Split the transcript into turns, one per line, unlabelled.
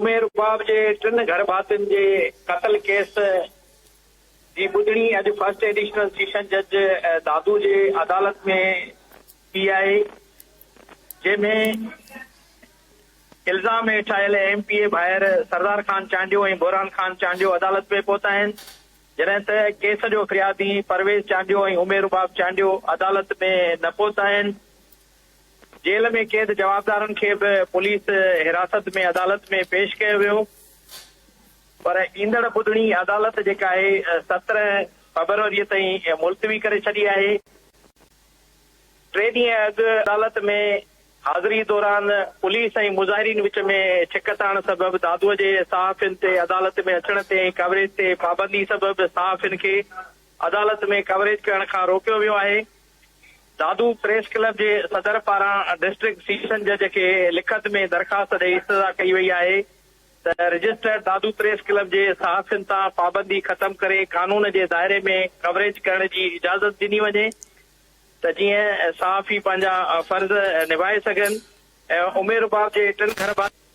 ام رباب جي ٽن گهر ڀاتين جي قتل ڪيس جي ٻڌڻي اڄ فرسٽ ايڊيشنل سيشن جج دادو جي عدالت ۾ ٿي آهي، جنهن ۾ الزام هيٺ آيل ايم پي اي ڀائر سردار خان چانڊيو ۽ بوران خان چانڊيو عدالت ۾ پهتا آهن، جڏهن ته ڪيس جو فريادي پرويز چانڊيو ۽ ام رباب چانڊيو عدالت ۾ نه پهتا آهن. جيل ۾ قيد جوابدارن کي به پوليس حراست ۾ عدالت ۾ پيش ڪيو ويو. پر ايندڙ ٻڌڻي عدالت جيڪا آهي 17 فيبروري تائين ملتوي ڪري ڇڏي آهي. ٽي ڏينهن اڳ عدالت ۾ حاضري دوران پوليس ۽ مظاهرين وچ ۾ ڇڪتاڻ سبب دادو جي صحافين تي عدالت ۾ اچڻ تي ۽ ڪوريج تي پابندي سبب صحافين کي عدالت ۾ ڪوريج ڪرڻ کان روڪيو ويو آهي. دادو پريس ڪلب جي صدر پاران ڊسٽرڪٽ سيشن جج کي لکت ۾ درخواست ڏئي استدعا ڪئي وئي آهي ته رجسٽرڊ دادو پريس ڪلب جي صحافين تان پابندي ختم ڪري قانون جي دائري ۾ ڪوريج ڪرڻ جي اجازت ڏني وڃي ته جيئن صحافي پنهنجا فرض نڀائي سگهن ۽ ام رباب جي ٽن گهر ڀاتين.